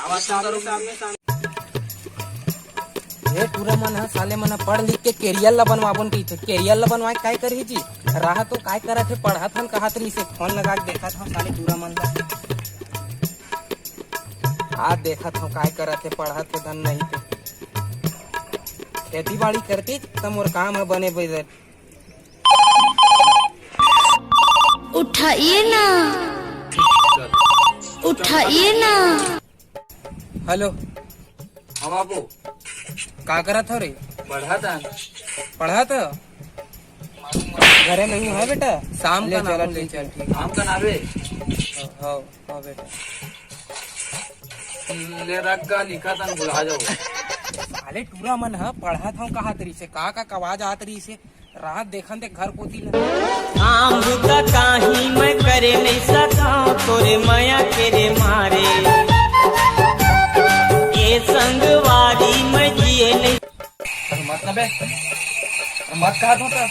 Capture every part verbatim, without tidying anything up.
आवाज सामने, सामने, सामने। ये टूरा मन ह, साले मन ह पढ़ लिख के career ला बनवाबोन कहिथे। Career ला बनवाए काय करही जी? राह तो काय करत हे, पढ़त हन कहत रहिसे। फोन लगा के देखत हव साले टूरा मन ला। आज देखत हव काय करत हे, पढ़त हे धन नहीं ते। खेती बाड़ी करती त मोर काम ह बने बजट। उठाइए ना, उठाइए ना। हेलो। हाँ बाबू। का करत हो रे? पढ़त हन। पढ़त हो? घरे में ही है बेटा। शाम ले का चला नाम ले ले चल, चल। ठीक। शाम का नावे? हाँ, हाँ बेटा। ले रख का लिखा तन भुला जाओ। साले टूरा मन ह पढ़त हव कहा तरी से, का का कवा जात रही से। रात देखन ते घर कोती ले। काम बुता काही मैं करे नहीं सका, तोरे मया के रे मारे। ये संगवारी मैं जिए नहीं। अरे मत ना बे। अरे मत कहा तू तो।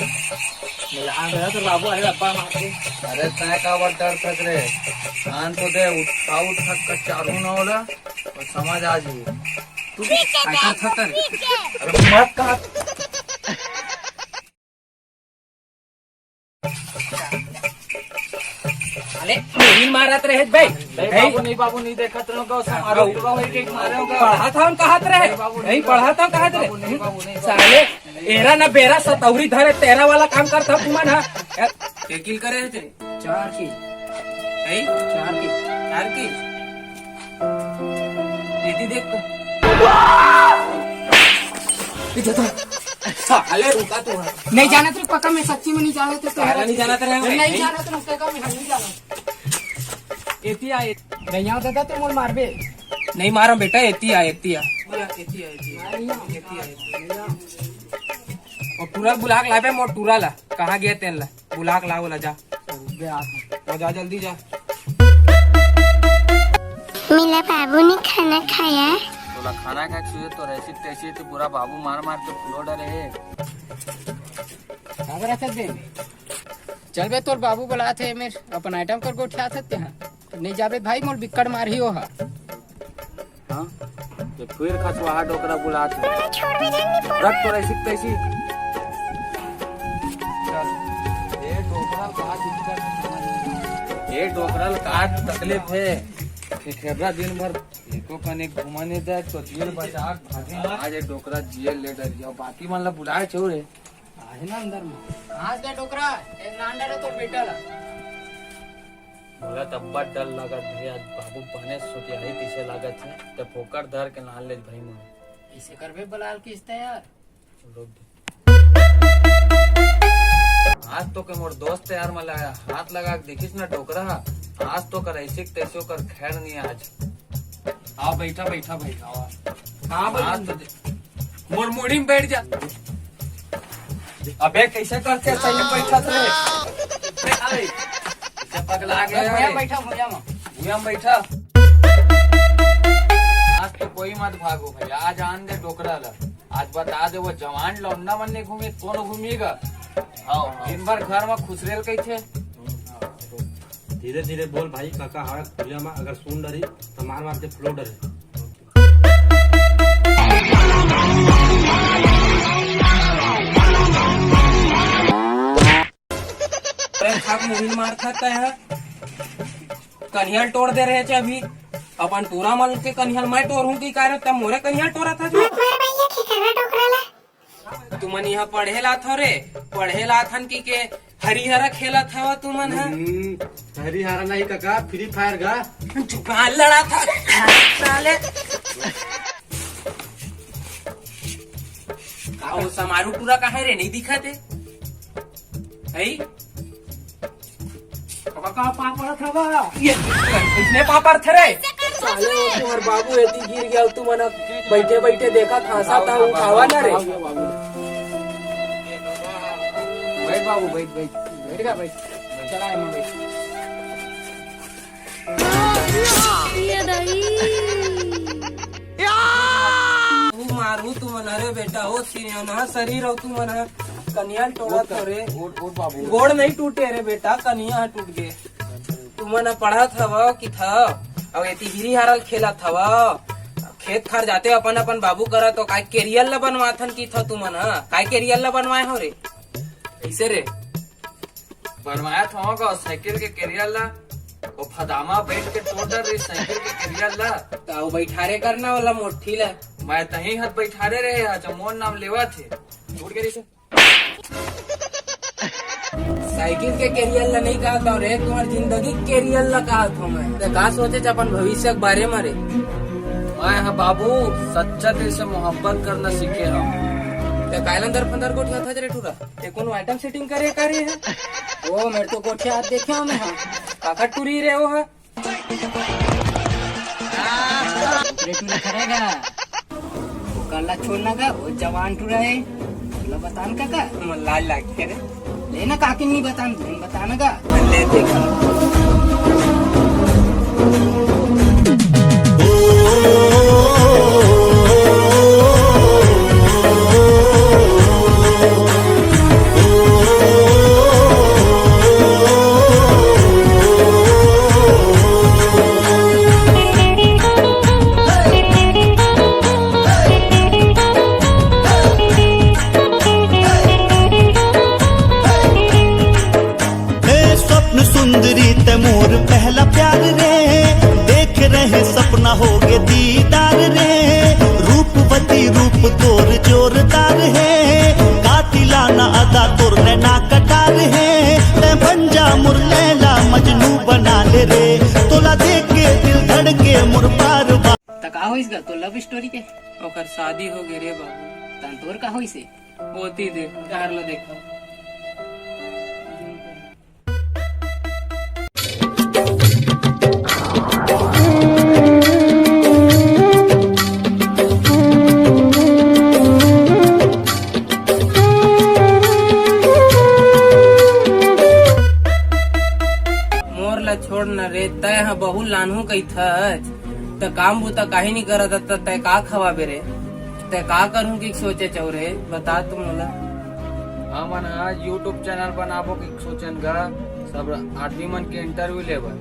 मिला गया तो बाबू, अरे अब्बा मार दे। अरे तय का बात डर थक रे। कान तो दे, उठा उठा का चारू ना होला। और समझ आ जी। तू भी ऐसा थक कर। अरे मत कहा। अरे, नहीं मारत रहे भाई। नहीं भाई। बाबू, नहीं बाबू, नहीं देखत रहो, गौ समारोह हाँ। पूरा होई के मारे होगा। पढ़त हव कहत रहे। नहीं बाबू, नहीं नहीं बाबू। पढ़त हव कहत रहे। नहीं बाबू, नहीं बाबू। साले, एरा ना बेरा सतौरी धरे, तेरा वाला काम करत हव तुमन ह। के किल करे हे तेरे? चार किल। नहीं? चार किल। चार किल? दीदी देख तो। ये जाता। साले रुका तो है। नहीं जानत रे पक्का, मैं सच्ची में नहीं जानत रे। साला नहीं जानत रे। नहीं जानत रे, उसके का मैं नहीं जानत। एती आ, ए- नहीं आवत दादा, तो मोर मारबे। नहीं मारो बेटा, एती आ, एती आ। एती आ, एती आ। एती आ, एती आ। और टूरा बुला के लाबे, मोर टूरा ला। कहाँ गया तेन ला? बुला के लाओ ला, जा। बे आ। और जा, जल्दी जा। मिला बाबू ने खाना खाया। तोला खाना खाए के सुझे तो ऐसी तैसी तो पूरा बाबू मार मार के फुलो डरे हे। काबर ऐसे दे? चल बे, तोर बाबू बुलात हे, मेर अपन आइटम कर गोठियात हे तेहा। नहीं जाबे भाई, मोर बिक्कट मारही ओहा। हाँ? तो फिर खसवाहा डोकरा बुलात हे। रख तो ऐसी तैसी। चल। ए डोकरा का दिक्कत हे? ए डोकरा का तकलीफ हे? खेखेबरा दिन भर एको कने घुमने दे, तो जेल बचा के भागे। आज ए डोकरा जेल ले डरिया। बाकी मन ला बुलाए छो रे। आहे ना अंदर में। कहाँ से डोकरा? एक नान डरे तो बेटा ला। मोला त अब्बड़ डर लागत भाई, आज बाबू बने सुटियाही पीछे लागत हे, त फोकट धर के लान ले भाई मोर। इसे करबे बलाल किस्त यार। रोक दे। आज तो के मोर दोस्त यार, मला हाथ लगा के देखिस ना डोकरा, आज तो कर ऐसे के तैसे कर खैर नहीं आज। हाँ, बैठा, बैठा भाई, हाँ। हाँ, भाई। हाँ, तो दे-, मोर मुड़ी में बैठ जा। अबे, कैसे करते सही में बैठा थे? बैठा भाई। इसे पगला गया भैया, रे। बैठा, भैया में। भैया में बैठा। आज तो कोई मत भागो भाई, आज आन दे डोकरा ला। आज बता दे, वो जवान लौंडा मन नहीं घूमे, कौन घूमेगा? हाँ, हाँ। दिन भर घर में खुसरेल कैसे? धीरे धीरे बोल भाई, काका हाथ खुलिया में अगर सुन डरी तो मार मार के फुलो डरे। अरे खाक मुहिन मार खाता है, कनिहल टोर दे रहे थे अभी। अपन टूरा मन के कनिहल मैं टोर हूँ कि का रे, तब मोरे कनिहल टोरा था जो। मत मार भैया, खेकरा डोकरा ला। तुमन यहाँ पढ़े लात हो रे, पढ़े लात हन कि के हरिहरा खेलत हव तुमन ह? हम्म, हरिहरा नहीं काका, Free Fire का। जुबान लड़ा था, साले। का वो समारू टूरा का है रे, नहीं दिखा थे? है? काका, पापड़ खावा। ये किसने पापड़ थे रे? साले, वो तुम्हारे बाबू एती गिर गया, तुमन बैठे बैठे देखा, खांसा था, उठावा ना रे। बैठ बाबू, बैठ, बैठ। बैठ गया, बैठ। चला, एमा बैठ। ये दही। तू मारू तुमन, अरे बेटा, हो सियाना शरीर हो तुमन, कनिया टोरा तो रे। उठ, उठ बाबू। गोड़ नहीं टूटे रे बेटा, कनिया टूट गए। तुमन पढ़त हव कि था? अउ एती हिरी हारल खेलत हव। खेत खार जाते अपन अपन बाबू करा तो काय केरियल ला बनवाथन की था तुमन ह? काय केरियल ला बनवाए हो रे? कइसे रे? बनवाए थव गा साइकिल के केरियल ला। वो फदामा बैठ के तोड़ डर रही साइकिल के केरियल ला। त वो बैठारे करना वाला मोठी ला। मैं तही हत बैठारे रहे हा, जब मोर नाम लेवा थे। उठ के रही से। साइकिल के केरियल ला नहीं कहत हव रे, तुम्हार जिंदगी के केरियल ला कहत हव मैं। ते का सोचे अपन भविष्य के बारे में रे? मैं ह बाबू सच्चा दिल से मोहब्बत करना सीखे हव। ते कायला अंदर फंदर गोठियाथस रे टूरा? ते कोनो आइटम सेटिंग करे का रे है? ओ मेरे तो गोठिया देखे हव मैं हा। काका टूरी रे वो हा। ओकरे टूरी खरेगा। ओकर ला छोड़ना का, वो जवान टूरा है। ओला बतान का का? मोर लाज लागथे रे। ले ना काकी नहीं बतान, तुम बताना का? ले देख। हे स्वप्न सुंदरी ते मोर पहला प्यार रे, देख रहे सपना हो गे दीदार रे, रूपवती रूप तोर जोरदार है, कातिलाना अदा तोर नैना कटार है, ते बन जा मोर लैला मजनू बना ले रे, तोला देख के दिल धड़के मोर बार बार। त का होइस गा तो लव स्टोरी के? ओकर शादी हो गे रे बाबू। तन तोर का होइस हे? ओती देख, कार ला देखा। मोर ला छोड़ न रे, तै ह बहू लानहू कहिथस, त काम बुता काहे नी करत हस, त तै का खवाबे रे? तै का करहूं कि सोचे चौ रे, बता तू मोला। हमन ह YouTube चैनल बनाबो कि सोचन गा, सब आदमी मन के इंटरव्यू लेबर।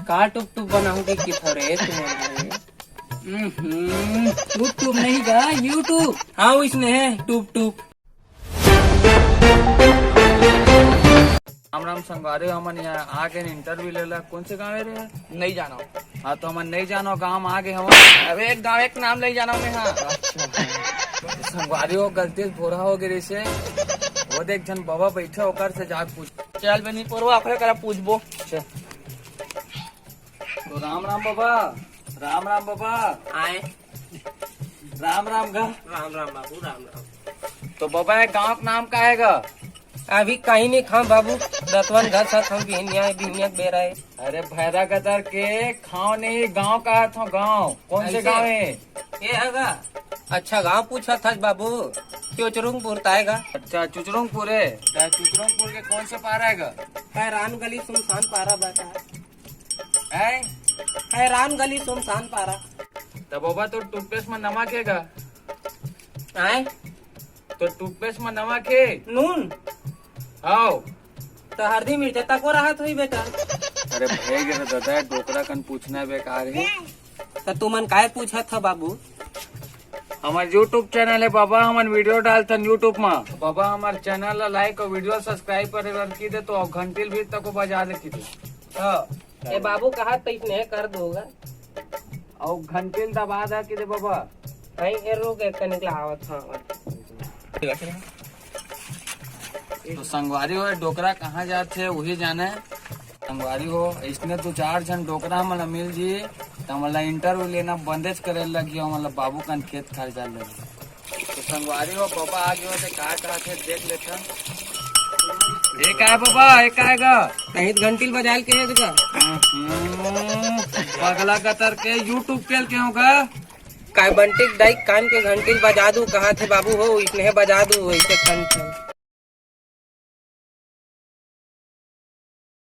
का टुप टुप बनाहूं कि किथो रे तू मोला रे? हम्म, टुप टुप नहीं गा, YouTube। हाँ, वइसने हे, टुप टुप। राम राम संगवारी, हमन यहाँ आ गए इंटरव्यू लेला। कौन से गाँव हे रे? नहीं जाना। हाँ, तो हमन नहीं जानो गाँव में आ गए हमन। अबे एक गाँव एक नाम नहीं जाना मैं, हाँ। अच्छा। संगवारी हो, गलती से भोरा हो गए से। वो देख जन बाबा बैठे ओकर से जाके पूछ। चल बे नहीं परवा, आखिर करा पूछबो। चल। तो राम राम बाबा। राम राम बाबा। आए। राम राम गा। राम राम बाबू, राम राम। तो बाबा, ये गांव का नाम का हे गा? अभी कहीं नहीं खाऊं बाबू, दतवन घर साथ हम बिहनिया, बिहनिया के बेरा हे। अरे भैरा गदर के खाओ नहीं, गांव का थो गांव। कौन से ऐसे? गांव हे? ये हे गा। अच्छा गांव पूछा था बाबू, चुचरुंगपुर ता हे गा। अच्छा चुचरुंगपुर हे। तो चुचरुंगपुर के कौन से पारा हे गा? हैरान गली सुनसान पारा बता। हैं? हैरान गली सुनसान पारा। त बाबा, तो टूथपेस्ट में नमक हे गा? आय? तो टूथपेस्ट में नमक हे? नून? हाव। तो हरदी मिर्चा तको रहत होही बेटा। अरे भई गे रे ददा, डोकरा कन पूछना बेकार हे। त तुमन काय पूछत ह बाबू? हमर YouTube चैनल हे बाबा, हमन वीडियो डालथन YouTube मा। बाबा, हमर चैनल ला like अउ वीडियो subscribe करे बर की दे, तो घंटी ल भी तको बजा दे की दे। हाँ, ये बाबू कहा तो इसने कर दोगा। अउ घंटी ल दबा दा की दे बाबा। नहीं, ये रुक, एक कनिक ला आवत, हाँ, आवत। तो संगवारी हो, डोकरा कहाँ जात हे, वही जाने। संगवारी हो, इसने दो चार झन डोकरा हमन ला मिल जी, त हमन ला इंटरव्यू लेना बंदेच करे लगी, हमन ला बाबू कन खेत खार जाए लगी। तो संगवारी हो, बाबा आ गए हो, ते का कहा थे, देख लेथन। ये का हे बाबा, ये का हे गा? कहीं घंटी ल बजाल के हे गा? हम्म, पगला गतर के YouTube पेल के होगा। काय बंटी के दाई कान के घंटी ल बजा दू, कहा थे बाबू हो, इसने बजा दू, ऐसे खन खन।